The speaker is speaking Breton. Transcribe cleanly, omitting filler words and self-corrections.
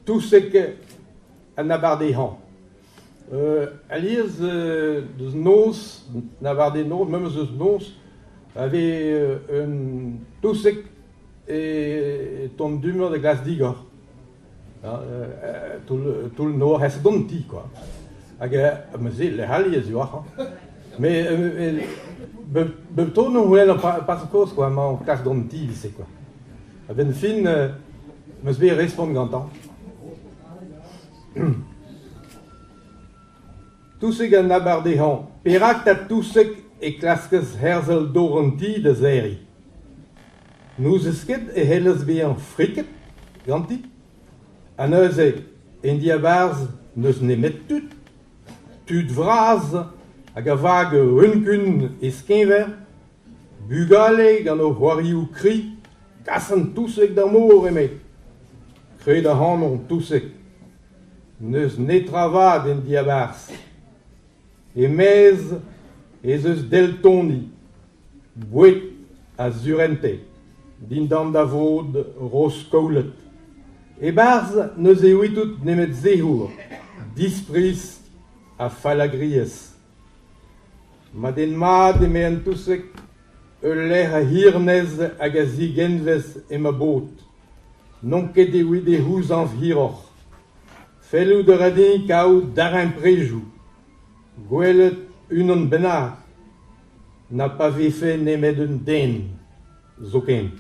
Touseg an abardaez-hañv. Alies deus noz, an abardaez-noz, memes eus noz, a vez un touseg e tont du-mañ da glask digor. Toull nor aes d'an ti kwa. Hag ma se lec'h alies eo ac'hann. Met bep tro on welet ar kozh kwa, emañ o klask d'an ti se kwa. A-benn fin 'm eus bet respont gantañ. Touseg an abardaez-hañv. Perak 'ta touseg e klaskez herzel dor an ti da serriñ ? N'ouzez ket e c'hellez bezañ friket ganti ? Ha neuze, en diabarzh n'eus nemet tud, tud vras hag a vag un-kun ez keñver, bugale gant o c'hoarioù kri, kas an touseg d'ar mor eme. Kred ac'hanon, touseg, n'eus netra vat en diabarzh. E-maez ez eus deltoni. Boued ha surentez dindan da vod roz-kaouled. E-barzh n'eus evitout nemet sec'hour, dispriz ha fallagriezh. Ma den mat eme an touseg, ul lec'h a hirnez hag a zigenvez emañ bod. N'on ket evit e c'houzañv hiroc'h. Fellout a ra din kaout darempredoù, gwelet unan bennak. Na pa vefe nemet un den zoken.